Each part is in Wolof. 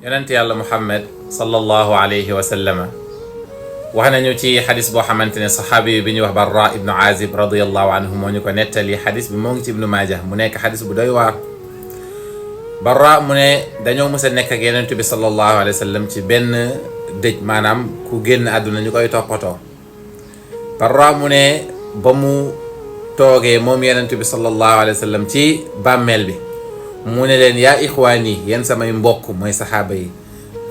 yonent yàlla muhammad sallallahu alayhi wa sallama wax nañu ci xadis boo xamante ne saxaabi bi ñuy wax Barra ibnu Azib radiyallahu anhu moo ñu ko nettali xadis bi moo ngi ci ibnu Maaja mu nekk xadis bu doy waar. Barra mu ne dañoo mës a nekk ak yonent bi sallallahu alayhi wa sallam ci benn dëj, maanaam ku génn àdduna ñu koy toppatoo. Barra mu ne ba mu toogee moom yonent bi sallallahu alayhi wa sallam ci bàmmeel bi mu ne leen yaa ixwaani yéen samay mbokk mooy saxaaba yi,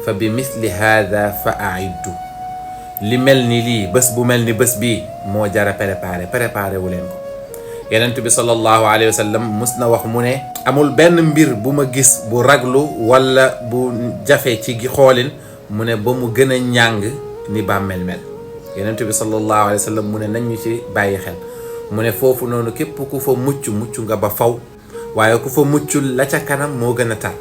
fa bi misli haada fa aiddu, li mel ni lii bés bu mel ni bés bii moo jara préparé wu leen ko. yonent bi sallallahu alayhi wa sallam mus na wax mu ne amul benn mbir bu ma gis bu raglu wala bu jafe ci gi xoolin mu ne ba mu gën a ñàng ni bàmmeel mel. yonent bi sallallahu alayhi wa sallam mu ne nañ ñu ci bàyyi xel, mu ne foofu noonu képp ku fa mucc nga ba faw, waaye ku fa muccul la ca kanam moo gën a tar.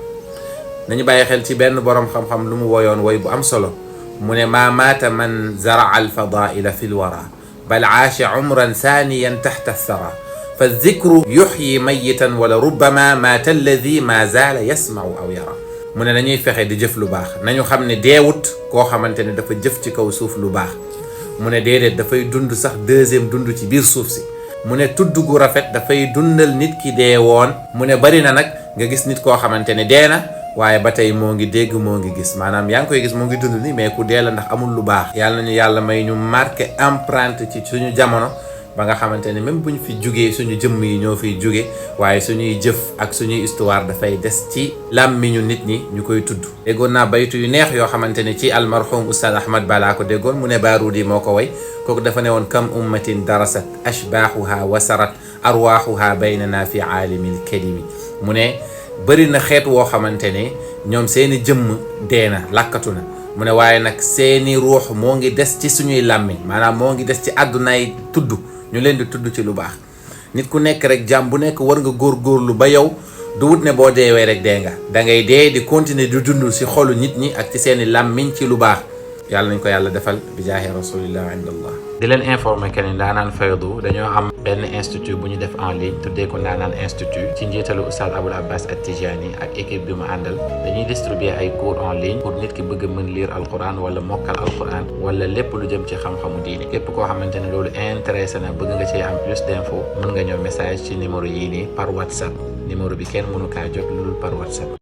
nañu bàyyi xel ci benn boroom xam-xam lu mu woyoon woy bu am solo, mu ne maa maata man zaraa alfadaila fi lwara bal aasha umran saaniyan taxta thara fa zikru yuxyi mayitan wala rubbama maata alladi ma zaala yasmau aw yara. mu ne nañuy fexe di jëf lu baax, nañu xam ne deewut koo xamante ne dafa jëf ci kaw suuf lu baax. mu ne déedéet, dafay dund sax deuxième dund ci biir suuf si. mu ne tudd gu rafet dafay dundal nit ki dee woon. mu ne bari na nag nga gis nit koo xamante ne dee na waaye ba tey moo ngi dégg, moo ngi gis, maanaam yaa ngi koy gis moo ngi dund ni mais ku dee la ndax amul lu baax. yàlla nañu yàlla may ñu marqué empreinte ci suñu jamono ba nga xamante ne même buñ fi jugee suñu jëmm yi ñoo fiy juge, waaye suñuy jëf ak suñuy histoire dafay des ci làmmiñu nit ñi ñu koy tudd. déggoon naa baytu yu neex yoo xamante ne ci almarhum Oustaz Ahmad Bala ko déggoon, mu ne Baarudi moo ko way. kooku dafa ne woon kam ummatin darasat ashbaahuha wasarat arwaahuha baynana fi aalimil kalimi. mu ne bëri na xeet woo xamante ne ñoom seeni jëmm dee na lakkatu na, mu ne waaye nag seeni ruux moo ngi des ci suñuy làmmiñ, maanaam moo ngi des ci àddunaay tudd, ñu leen di tudd ci lu baax. nit ku nekk rek jàmm bu nekk war nga góorgóorlu ba yow du wut ne boo deewee rek dee nga, da ngay dee di continuer di dund ci xolu nit ñi ak ci seeni làmmiñ ci lu baax. yàlla nañ ko yàlla defal bi jaahi rasulillah indallah. di leen informer que ni Ndaanaan Faydu dañoo am benn institut bu ñu def en ligne tuddee ko Ndaanaan institut ci njiitalu Oustaz Aboul Abbas At-Tijani ak équipe bi mu àndal. dañuy distribuer ay cours en ligne pour nit ki bëgg mën lire alquran wala mokkal alquran wala lépp lu jëm ci xam-xamu diini. képp koo xamante ne loolu intéressé na bëgg nga cee am plus d'info mën nga ñëw message ci numéro yii nii par WhatsApp. numéro bi kenn mënu kaa jot lu dul par WhatsApp.